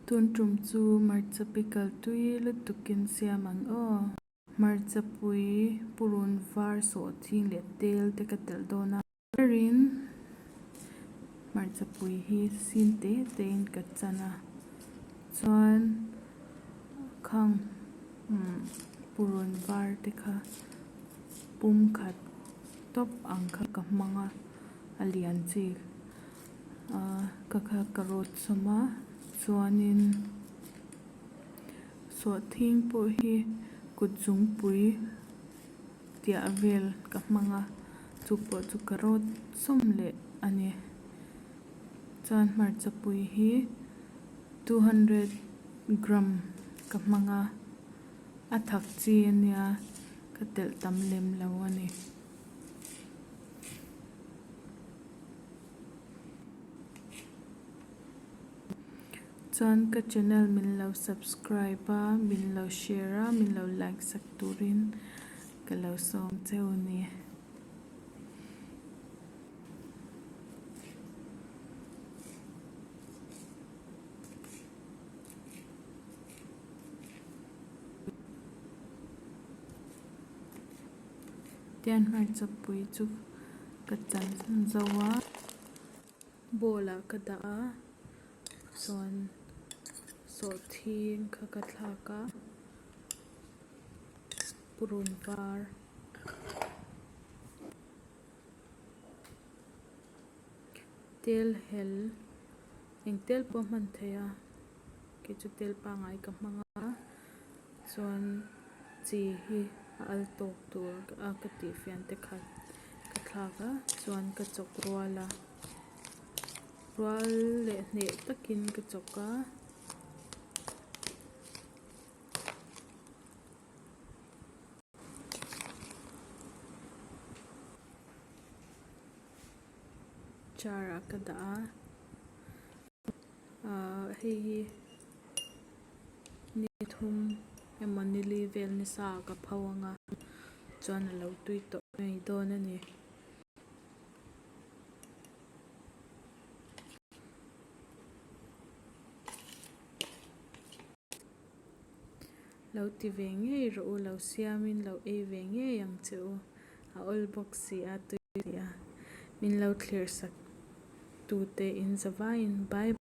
Tun tum chu hmarcha pickle tui lutukin siam ang aw. Hmarchapui purun var sawhthing leh tel te ka telh dawn a. Berin hmarchapui hi sin te tein ka chan a, chuan khang purun var te kha pum khat tawp ang kha ka hmang a, a lian chi. Ahh ka kha ka rawt sawm a chuanin sawhthing pawh hi kut zungpui tiah vel ka hmang a chu pawh chu ka rawt sawm leh a ni chuan hmarchapui hi 200 gram ka hmang a a thak chi ania ka telh tam lem lo a ni. Chuan ka channel min lo subscribe a, min lo share a, min lo like sak turin ka lo sawm cheu ni. Tian hmarchapui chu ka chan zo a, bowl ah ka dah a, chuan sawhthing kha ka thlak a, purun var. Tel hel eng tel pawh a hman theih a kei chu tel pangngai ka hmang a chuan chi hi a al tawk tur a ka tih fian te khat ka thlak a chuan ka chawk rual a rual leh hneh takin ka chawk a. Jar ah ka dah a ahh hei hi ni thum emaw ni li vel nisa ah ka pho ang a chuan a lo tui tawh mai dawn a ni. Lo ti ve ngei rawh u, lo siamin lo ei ve ngei ang che u. A awl bawk si a, tui si a. Min lo thlir sak tute in zavaiin bye.